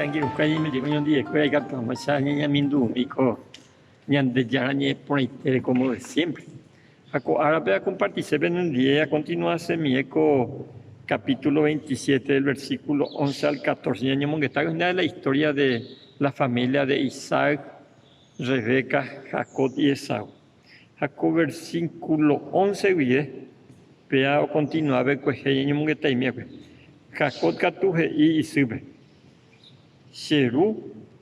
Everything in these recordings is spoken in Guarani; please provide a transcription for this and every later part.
angirũkuéra ñaime jey oñondivekuéra ikatu hag̃uáicha ñañamindu'umi ko Ñandejára ñe'ẽ porãitére como de siempre. Ha ko árape akompartise penendie akontinuasemie ko capítulo 27 del versículo 11 al 14 ñañomongetágui hína de la historia de la familia de Isaac, Rebeca, Jacob y Esaú. Ha ko versículo 11 guive péa okontinua pe kuehe ñañomongetaimiakue. Jacob katu he'i isýpe, Che ru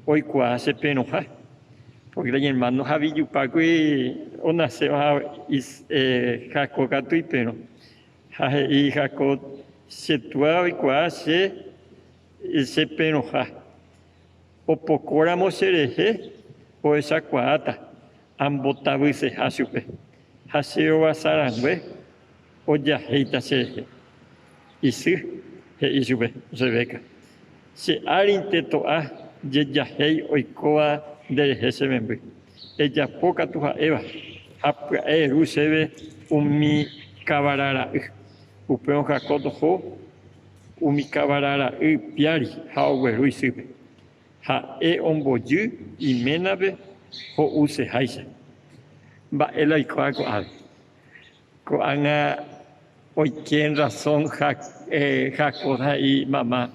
oikuaa che perõha, pórke la iñermáno Javijupágui onaséva ha Jacob katu iperõ. Ha he'i Jacob, Che túa oikuaa che che perõha. Opokóramo cherehe ohechakuaáta ambotavyseha chupe, ha che rovasa rangue ojahéita cherehe. Isy he'i chupe, Rebeca, che árinte to'a jejahéi oikóva nderehe che memby. Ejapo katu ha'éva ha pya'e eru chéve umi kavara ra'y. Upérõ Jacob oho umi kavara ra'y piári ha ogueru isýpe. Ha'e ombojy iménape ho'useháicha. Mba'e la oikóva ko'ápe? Ko'ág̃a oike en razón Jacob ha he'i, Mama,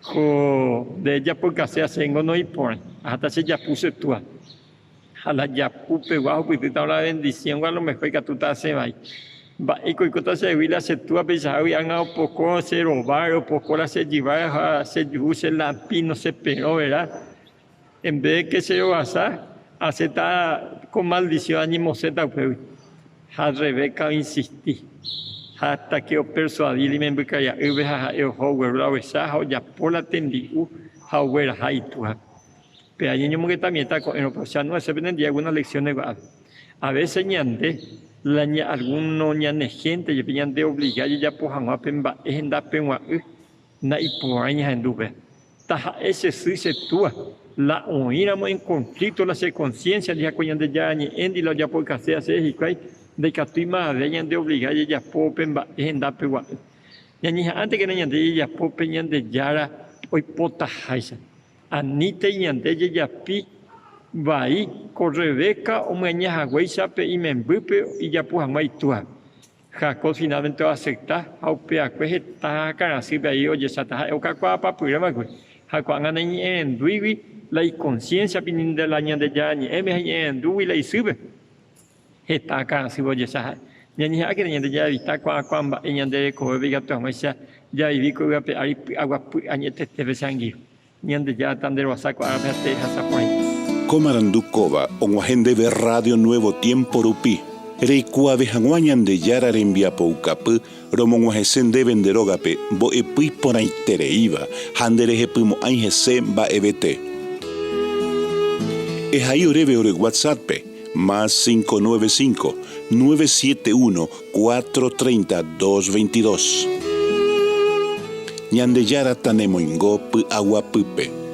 ko nde ejapoukase chéngo noĩporãi, aháta chejapu che túa. Ha la japu pegua ohupytýta la bendición a lo mejor ikatúta asẽ vai. Mba'éiko oikóta chehegui la che túa peichahágui ág̃a opoko che rováre, opoko la che jyváre ha che juru, che lampíno, che perõ vera. En vez que che rovasa, asẽta ko maldición añemosẽta upégui. Ha Rebeca oinsisti, ha hasta que opersuadi imembykaria'ýpe ha ha'e oho ogueru la ovecha ha ojapo la tembi'u ha ogueraha itúape. Pe añeñomongetamiéta ko'ẽrõ, pero che anu'ãse penendive algunas lecciones gua'ápe. A veces ñande, la ña alguno ñane gente jepe ñande obliga jajapo hag̃ua pe mba'e hendapegua'ỹ Naiporãi ñahendu upéva. Taha'e che sy, che túa, la oĩramo en conflicto la che conciencia-ndi ha ko Ñandejára Ñe'ẽndi la ojapoykaséva chéve hikuái, ndaikatúi mavave ñandeobliga jajapo pe mba'e hendapegua'ỹ. Ñañeha'ãntekena ñande jajapo pe Ñandejára oipotaháicha. Anítei ñande jejapi vai ko Rebeca omyaña haguéicha pe imembýpe ijapu hag̃ua itúape. Jacob finálmente oasepta ha upeakue heta karasýpe ai ojecháta ha'e okakuaapapyre va'ekue. Ha ko'ág̃a naiñe'ẽrendúigui la ikonsiénsiape ni nde la Ñandejára Ñe'ẽme ha iñe'ẽrendúgui la isýpe, heta karasýpe ojecha ha'e. Ñañeha'ãkena ñande jaevita ko'ã ko'ã mba'e ñande rekovépe ikatu hag̃uáicha javivi ko yvy ape ári py'aguapy añetetépe che angirũ. Ñandejára tanderoasa ko árape ha tehasa porãite. Ko marandu kóva og̃uahẽ ndéve Radio Nuevo Tiempo rupi. Reikuaave hag̃ua Ñandejára rembiapoukapy romog̃uahẽse ndéve nde rógape mbo'epy iporãitereíva ha nderehepymo'ãi hese mba'evete. Ehai oréve ore WhatsApp-pe, más 595 971 430 222. Ñandejára tanemoingo py'aguapýpe.